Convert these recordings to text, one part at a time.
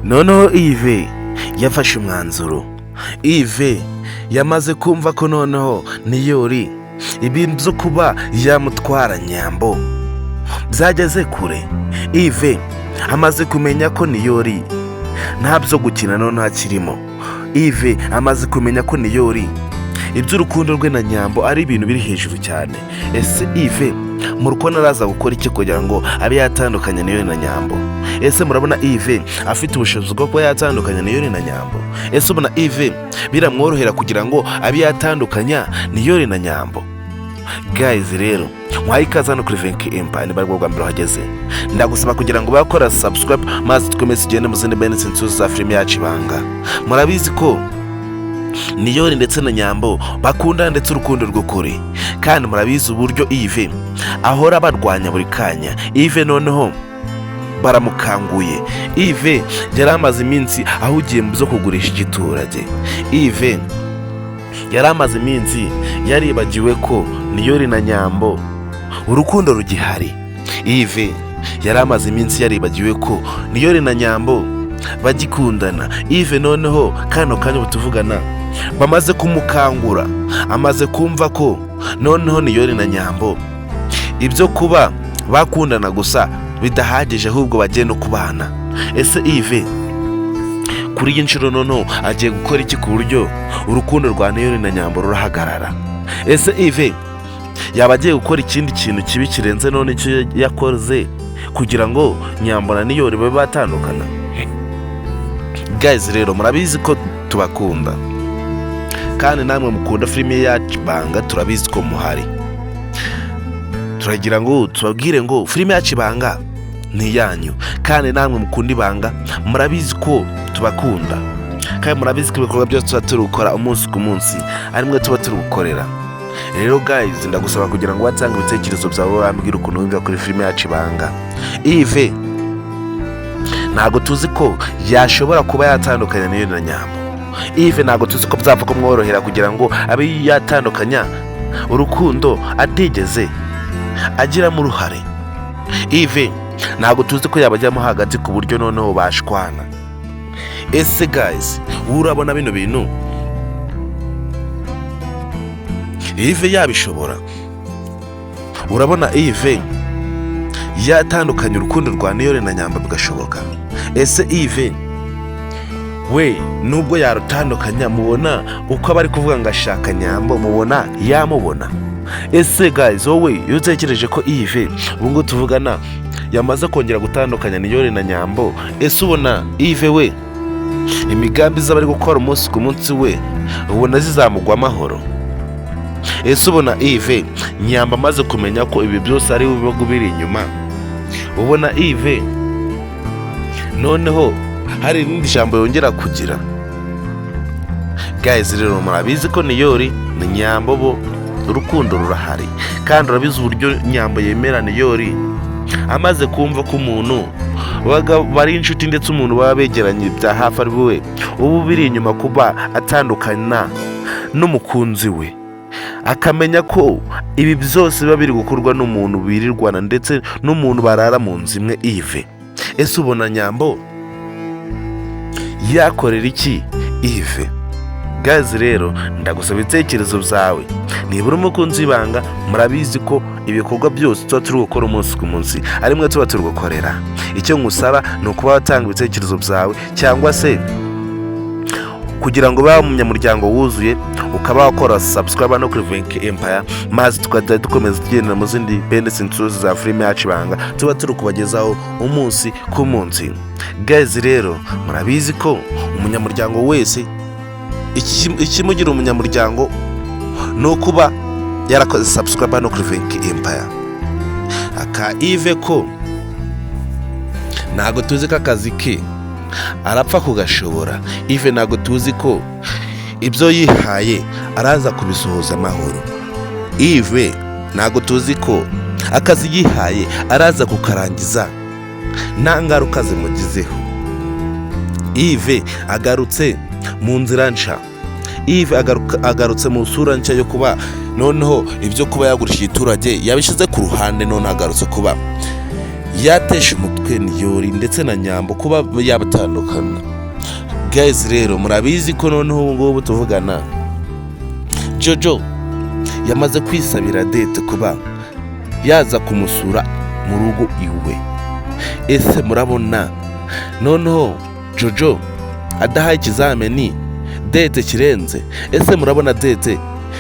Noneho Yves yafashe umwanzuro. Yves yamaze kumva ko noneho Niyori ibintu byo kuba yamutwara Nyambo byageze kure. Yves amaze kumenya ko Niyori nta byo gukina noneho akirimo. Yves amaze kumenya ko Niyori iby'urukundo rwe na Nyambo ari ibintu biri hejuru cyane. Ese Yves murabona araza gukora iki kugira ngo abe yatandukanye Niyori na Nyambo? Ese murabona Yves afite ubushobozi bwo kuba yatandukanya Niyori na Nyambo? Ese ubona Yves biramworohera kugira ngo abe yatandukanya Niyori na Nyambo? Guys, rero mwaye ikaze hano kuri Venki Empire. Niba aribwo bwa mbere uhageze, ndagusaba kugira ngo bakora subscribe, maze twemeze tugende mu zindi benefits za filime yacu Ibanga. Murabizi ko Niyori ndetse na Nyambo bakundana ndetse urukundo rw'ukuri, kandi murabizi uburyo Yves ahora barwanya buri kanya. Yves noneho baramukanguye. Yves yari amaze iminsi ahugiye mu byo kugurisha igiturage. Yves yari amaze iminsi yaribagiwe ko Niyori na Nyambo urukundo rugihari. Yves yari amaze iminsi yaribagiwe ko Niyori na Nyambo bagikundana. Yves noneho kano kanya ubu tuvugana bamaze kumukangura, amaze kumva ko noneho Niyori na Nyambo ibyo kuba bakundana gusa bidahagije, ahubwo bagiye no kubana. Ese Yves kuri iyi nshuro noneho agiye gukora iki ku buryo urukundo rwa Niyori na Nyambo rurahagarara? Ese Yves yaba agiye gukora ikindi kintu kibi kirenze none icyo yakoze kugira ngo Nyambo na Niyori babe batandukana? Guys, rero murabizi ko tubakunda, kandi namwe mukunda filime yacu Ibanga, turabizi ko muhari. Turagira ngo tubabwire ngo filime yacu Ibanga ni iyanyu, kandi namwe mukunda Ibanga, murabizi ko tubakunda, kandi murabizi ko ibikorwa byose tuba turi gukora umunsi ku munsi ari mwe tuba turi gukorera. Rero guys, ndagusaba kugira ngo watange ibitekerezo byawe, wambwira ukuntu wumva kuri filime yacu Ibanga. Yves ntabwo tuzi ko yashobora kuba yatandukanya n'iyo na Nyambo. Yves ntabwo tuzi ko byapfa kumworohera kugira ngo abe yatandukanya urukundo atigeze agiramo uruhare. Yves ntabwo tuzi ko yabajyamo hagati ku buryo noneho bashwana. Ese guys, wowe urabona bino bintu Yves yabishobora? Urabona Yves yatandukanya urukundo rwa Niyori na Nyambo bigashoboka? Ese Yves we nubwo yarutandukanya, mubona uko aba ari kuvuga ngo ashaka Nyambo, mubona yamubona? Ese guys, wowe iyo utekereje ko Yves ubu ngubu tuvugana yamaze kongera gutandukanya Niyori na Nyambo, ese ubona Yves we imigambi z'aba ari gukora umunsi ku munsi we ubona zizamugwa amahoro? Ese ubona Yves, Nyambo amaze kumenya ko ibi byose ari we biba biri inyuma, ubona Yves noneho hari irindi jambo yongera kugira? Guys, rero murabizi ko Niyori ni Nyambo bo urukundo rurahari, kandi urabizi uburyo Nyambo yemera Niyori amaze kumva ko umuntu bari inshuti, ndetse umuntu baba begeranye bya hafi ari we ubu biri inyuma kuba atandukana n'umukunzi we, akamenya ko ibi byose biba biri gukorwa n'umuntu birirwana ndetse n'umuntu barara mu nzu imwe, Yves. Ese ubona Nyambo yakorera iki Yves? Guys, rero ndagusaba ibitekerezo byawe. Nibura umukunzi w'Ibanga, murabizi ko ibikorwa byose tuba turi gukora umunsi ku munsi ari mwe tuba turi gukorera. Icyo ngusaba ni ukuba watanga ibitekerezo byawe, cyangwa se kugira ngo ube umunyamuryango wuzuye ukaba wakora subscribe no kuri Venki Empire, maze tukajya dukomeza tugendera mu zindi benefits za filime yacu Ibanga tuba turi kubagezaho umunsi ku munsi. Guys, rero murabizi ko umunyamuryango wese ikimugira umunyamuryango ni ukuba yarakoze subscribe no kuri Venki Empire. Aka Yves ko ntabwo tuzi ko akazi ke arapfa kugashobora. Yves ntabwo tuzi ko ibyo yihaye araza kubisohoza amahoro. Yves ntabwo tuzi ko akazi yihaye araza kukarangiza nta ngaruka zimugizeho. Yves agarutse mu nzira nshya. Yves agarutse mu sura nshya yo kuba noneho ibyo kuba yagurisha igiturage yabishyize ku ruhande, none agarutse kuba Yatesha umutwe Niyori ndetse na Nyambo kuba yabatandukana. Guys rero, murabizi ko noneho ubu ngubu tuvugana Jojo yamaze kwisabira Dete kuba yaza kumusura mu rugo iwe. Ese murabona noneho Jojo adahaye ikizamini Dete kirenze? Ese murabona Dete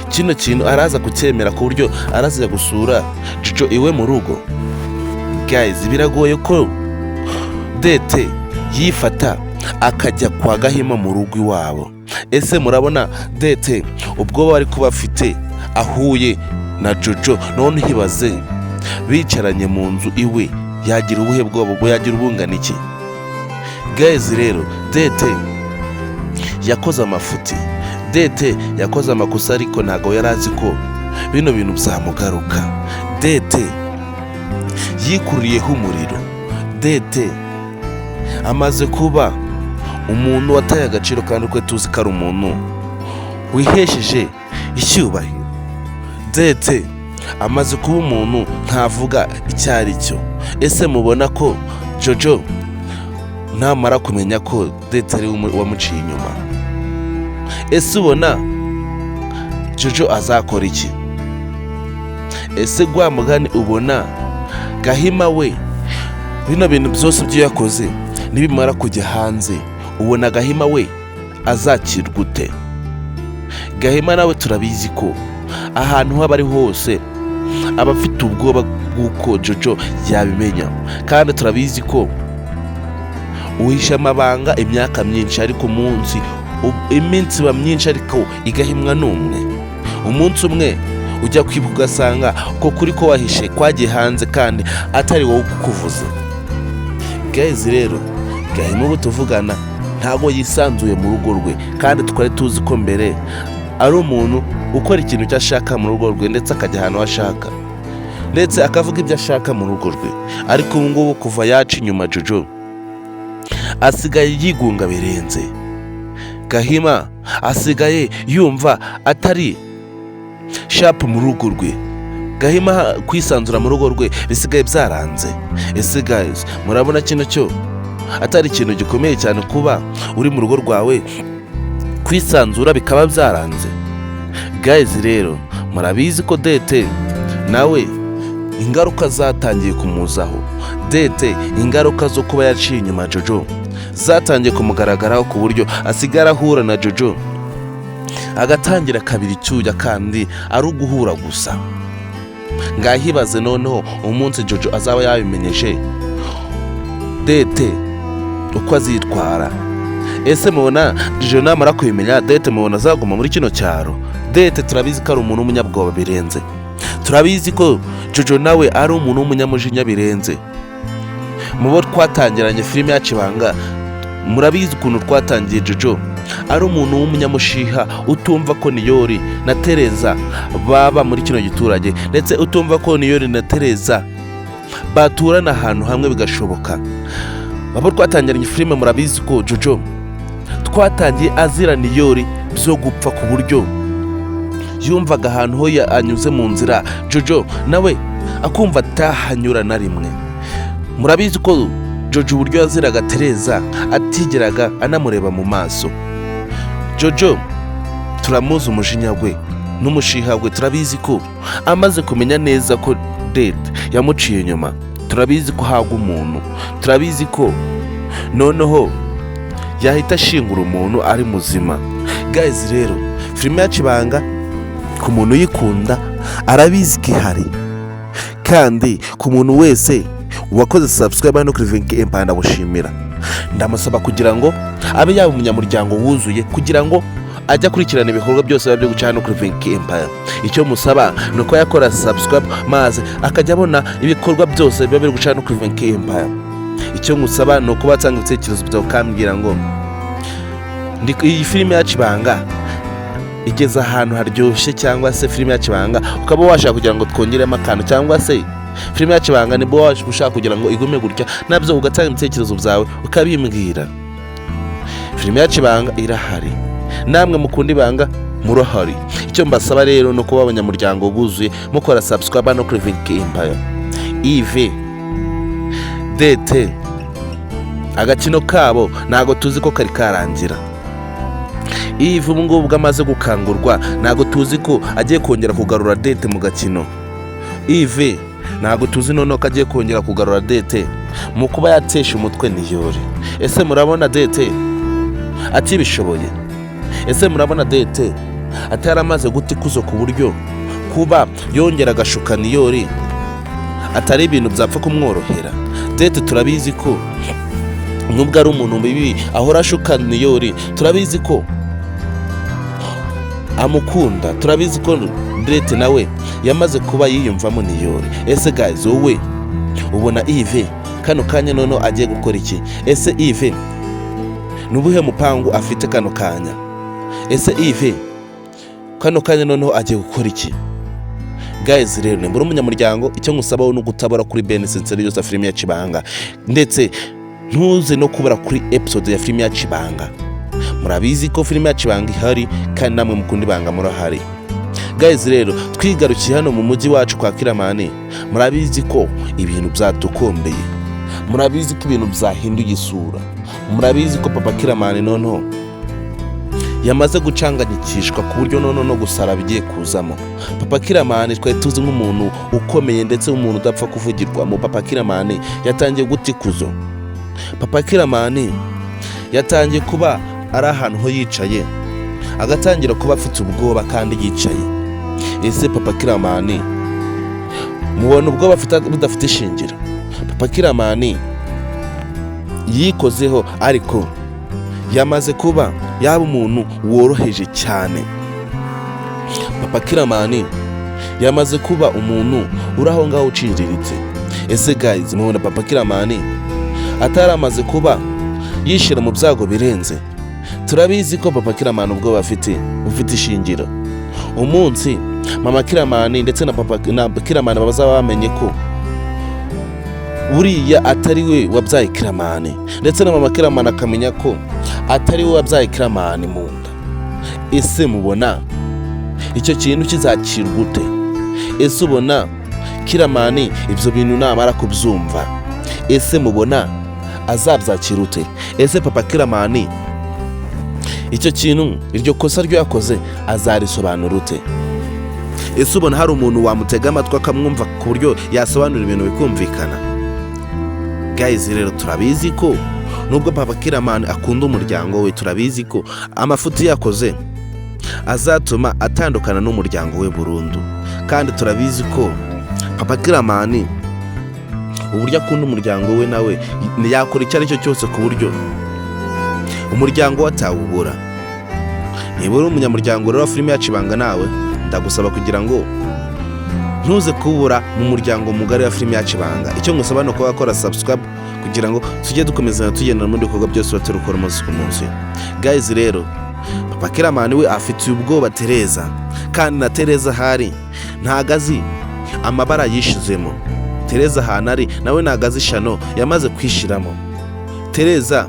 kino kintu araza kucyemera ku buryo araza gusura Jojo iwe mu rugo? Guys, biragoye ko Dete yifata akajya kwa Gahima mu rugo iwabo. Ese murabona Dete ubwoba bari kuba afite ahuye na Jojo, none hibaze bicaranye mu nzu iwe, yagira ubuhe bwoba? Ubwo yagira ubungana iki? Guys rero, Dete yakoze amafuti, Dete yakoze amakosa, ariko ntabwo yari azi ko bino bintu byamugaruka. Dete yikururiyeho umuriro. Dete amaze kuba umuntu wataye agaciro, kandi uko tuzi ko ari umuntu wihesheje icyubahiro. Dete amaze kuba umuntu ntavuga icyo ari cyo. Ese mubona ko Jojo namara kumenya ko Dete ari we wamuciye inyuma, ese ubona Jojo azakora iki? Ese gwa mugani ubona Gahima we bino bintu byose ibyo yakoze nibimara kujya hanze, ubona Gahima we azakirwa ute? Gahima nawe turabizi ko ahantu haba ari hose aba afite ubwoba bw'uko Jojo yabimenya, kandi turabizi ko uhisha amabanga imyaka myinshi, ariko umunsi iminsi iba myinshi ariko igahimwa n'umwe. Umunsi umwe ujya kwibuka ugasanga ko kuri ko wahishe kwagiye hanze kandi atari wowe ukukuvuze. Guys rero, Gahima ubu tuvugana ntabwo yisanzuye mu rugo rwe, kandi twari tuzi ko mbere ari umuntu ukora ikintu icyo ashaka mu rugo rwe, ndetse akajya ahantu ashaka, ndetse akavuga ibyo ashaka mu rugo rwe. Ariko ubu ngubu kuva yaca inyuma Jojo, asigaye yigunga birenze. Gahima asigaye yumva atari sharp mu rugo rwe. Gahima kwisanzura mu rugo rwe bisigaye byaranze. Ese guys, murabona kino cyo atari ikintu gikomeye cyane, kuba uri mu rugo rwawe kwisanzura bikaba byaranze? Guys rero, murabizi ko Dete nawe ingaruka zatangiye kumuzaho. Dete ingaruka zo kuba yaciye inyuma Jojo zatangiye kumugaragaraho, ku buryo asigara ahura na Jojo agatangira kabiri icyuya, kandi ari uguhura gusa. Ngahibaze noneho umunsi Jojo azaba yabimenyeje Dete uko azitwara. Ese mubona Jojo namara kubimenya, Dete mubona azaguma muri kino cyaro? Dete turabizi ko ari umuntu w'umunyabwoba birenze. Turabizi ko Jojo nawe ari umuntu w'umunyamujinya birenze. Mu bo twatangiranye filime yacu Ibanga, murabizi ukuntu twatangiye Jojo ari umuntu w'umunyamushiha, utumva ko Niyori na Tereza baba muri kino giturage, ndetse utumva ko Niyori na Tereza baturana ahantu hamwe bigashoboka. Abo twatangiranye filime murabizi ko Jojo twatangiye azira Niyori byo gupfa, ku buryo yumvaga ahantu ho anyuze mu nzira Jojo nawe akumva atahanyura na rimwe. Murabizi ko Jojo uburyo yaziraga Tereza atigeraga anamureba mu maso. Jojo turamuzi umujinya we n'umushiha we. Turabizi ko amaze kumenya neza ko Dete yamuciye inyuma, turabizi ko hagwa umuntu, turabizi ko noneho yahita ashingura umuntu ari muzima. Guys rero, filime yacu Ibanga, ku muntu uyikunda arabizi ko ihari, kandi ku muntu wese wakoze subscribe hano kuri Venke Empire ndamushimira. Ndamusaba kugira ngo abe yaba umunyamuryango wuzuye, kugira ngo ajye akurikirana ibikorwa byose biba byo guca hano kuri Venke Empire. Icyo musaba ni uko yakora subscribe maze akajya abona ibikorwa byose biba biri guca hano kuri Venke Empire. Icyo ngusaba ni uko batanga ibitekerezo byawe, ukambwira ngo iyi filime yacu Ibanga igeze ahantu haryoshye, cyangwa se filime yacu Ibanga ukaba washaka kugira ngo twongeremo akantu, cyangwa se filime yacu Ibanga nibwo waba ushaka kugira ngo igume gutya, nabyo ugatanga ibitekerezo byawe ukabimbwira. Filime yacu Ibanga irahari, namwe mukunda Ibanga murahari. Icyo mbasaba rero ni ukuba abanyamuryango buzuye mukora subscribe no kuri Venke Empire. Ive. Dete agakino kabo ntabwo tuzi ko kari karangira. Yves ubu ngubu bwo amaze gukangurwa, ntabwo tuzi ko agiye kongera kugarura Dete mu gakino. Yves ntabwo tuzi noneho ko agiye kongera kugarura Dete mu kuba yatesha umutwe Niyori. Ese murabona Dete atibishoboye? Ese murabona Dete ataramaze guta ikuzo ku buryo kuba yongera agashuka Niyori atari ibintu byapfa kumworohera? Dete turabizi ko nubwo ari umuntu mubi ahora ashuka Niyori, turabizi ko amukunda, turabizi ko Dete nawe yamaze kuba yiyumvamo Niyori. Ese guys, wowe ubona Yves kano kanya noneho agiye gukora iki? Ese Yves ni ubuhe mupangu afite kano kanya? Ese Yves kano kanya noneho agiye gukora iki? Guys rero, nimba uri umunyamuryango, icyo ngusaba ni ugutabara kuri Ben Sincere yose filime ya Kibanga, ndetse ntuze no kubura kuri episode ya filime ya Kibanga. Murabizi ko filime ya Kibanga ihari, kandi namwe mukunda ibanga murahari. Guys rero, twigarukiye hano mu mujyi wacu kwa Kiramani. Murabizi ko ibintu byatukombeye, murabizi ko ibintu byahinduye isura, murabizi ko papa Kiramani noneho yamaze gucanganyikishwa ku buryo noneho no gusara bigiye kuzamo. Papa Kiramani twari tuzi nk'umuntu ukomeye ndetse umuntu udapfa kuvugirwamo. Papa Kiramani yatangiye guta ikuzo. Papa Kiramani yatangiye kuba ari ahantu ho yicaye, agatangira kuba afite ubwoba kandi yicaye. Ese papa Kiramani mubona ubwoba afite budafite ishingiro? Papa Kiramani yikozeho, ariko yamaze kuba yaba umuntu woroheje cyane. Papa Kiramani yamaze kuba umuntu uri aho ngaho uciriritse. Ese guys, mubona papa Kiramani ataramaze kuba yishyira mu byago birenze? Turabizi ko papa Kiramani ubwoba afite bufite ishingiro. Umunsi mama Kiramani ndetse na papa na Kiramani bazaba bamenye ko buriya atari we wabyaye Kiramani, ndetse na mama Kiramani akamenya ko atari we wabyaye Kiramani mu nda, ese mubona icyo kintu kizakirwa ute? Ese ubona Kiramani ibyo bintu namara kubyumva, ese mubona azabyakira ute? Ese papa Kiramani icyo kintu, iryo kosa ryo yakoze, azarisobanura ute? Ese ubona hari umuntu wamutega amatwi akamwumva ku buryo yasobanura ibintu bikumvikana? Guys rero, turabizi ko nubwo papa Kiramani akunda umuryango we, turabizi ko amafuti yakoze azatuma atandukana n'umuryango we burundu. Kandi turabizi ko papa Kiramani uburyo akunda umuryango we, nawe yakora icyo ari cyo cyose ku buryo umuryango we atawubura. Niba uri umunyamuryango rero wa filime yacu Ibanga, nawe ndagusaba kugira ngo ntuze kubura mu muryango mugari wa filime yacu Ibanga. Icyo ngusaba ni ukuba wakora subscribe kugira ngo tujye dukomeza tugendana mu bikorwa byose tuba turi gukora umunsi ku munsi. Guys rero, papa Kiramani we afitiye ubwoba Tereza, kandi na Tereza ahari ntago azi amabara yishizemo. Tereza ahantu ari nawe ntago azi ishano yamaze kwishiramo. Tereza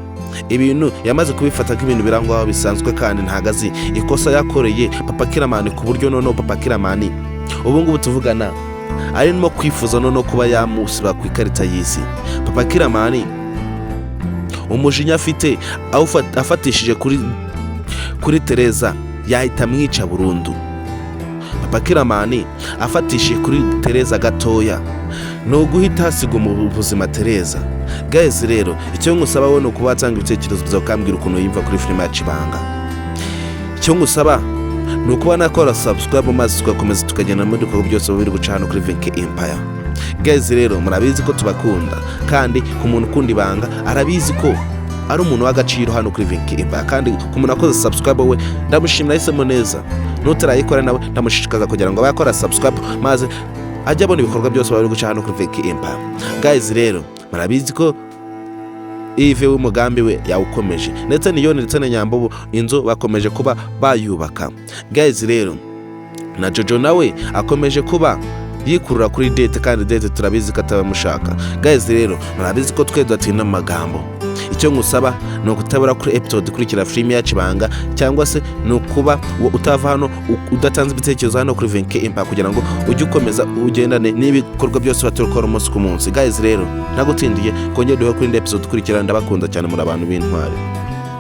ibintu yamaze kubifata nk'ibintu birangwaho bisanzwe, kandi ntago azi ikosa yakoreye papa Kiramani, ku buryo noneho papa Kiramani ubu ngubu tuvugana arimo kwifuza noneho kuba yamusiba ku ikarita y'isi. Papa Kiramani umujinya afite afatishije kuri Tereza yahita amwica burundu. Papa Kiramani afatishije kuri Tereza gatoya ni uguhita hasiga mu buzima Tereza. Guys rero, icyo ngusaba wowe ni ukuba watanga ibitekerezo byawe, ukambwira ukuntu yumva kuri filime yacu Ibanga. Icyo ngusaba ni ukuba nakora subscribe, maze tugakomeza tukagenda mu bikorwa byose biri guca hano kuri Venke Empire. Guys rero, murabizi ko tubakunda, kandi ku muntu ukunda ibanga arabizi ko ari umuntu w'agaciro hano kuri Venke Empire. Kandi ku muntu wakoze subscribe we ndamushimira, yahisemo neza. N'utarayikora nawe ndamushishikaza kugira ngo abe yakora subscribe, maze ajye abona ibikorwa byose bari guca hano kuri Venke Empire. Guys rero, murabizi ko Yves w'umugambi we yawukomeje, ndetse niyoni ndetse na Nyambo inzu bakomeje kuba bayubaka. Guys rero, na Jojo nawe akomeje kuba yikurura kuri Dete, kandi Dete turabizi ko atabamushaka. Guys rero, murabizi ko twe tudatinda mu magambo. Icyo ngusaba ni ukutabura kuri episode ikurikira filime yacu Ibanga, cyangwa se ni ukuba utava hano udatanze ibitekerezo hano kuri Venke Empire, kugira ngo ujye ukomeza ugendane n'ibikorwa byose baturukora umunsi ku munsi. Guys, rero ntagutindiye, kongera duhe kuri indi episode ikurikira. Ndabakunda cyane, muri abantu b'intwari.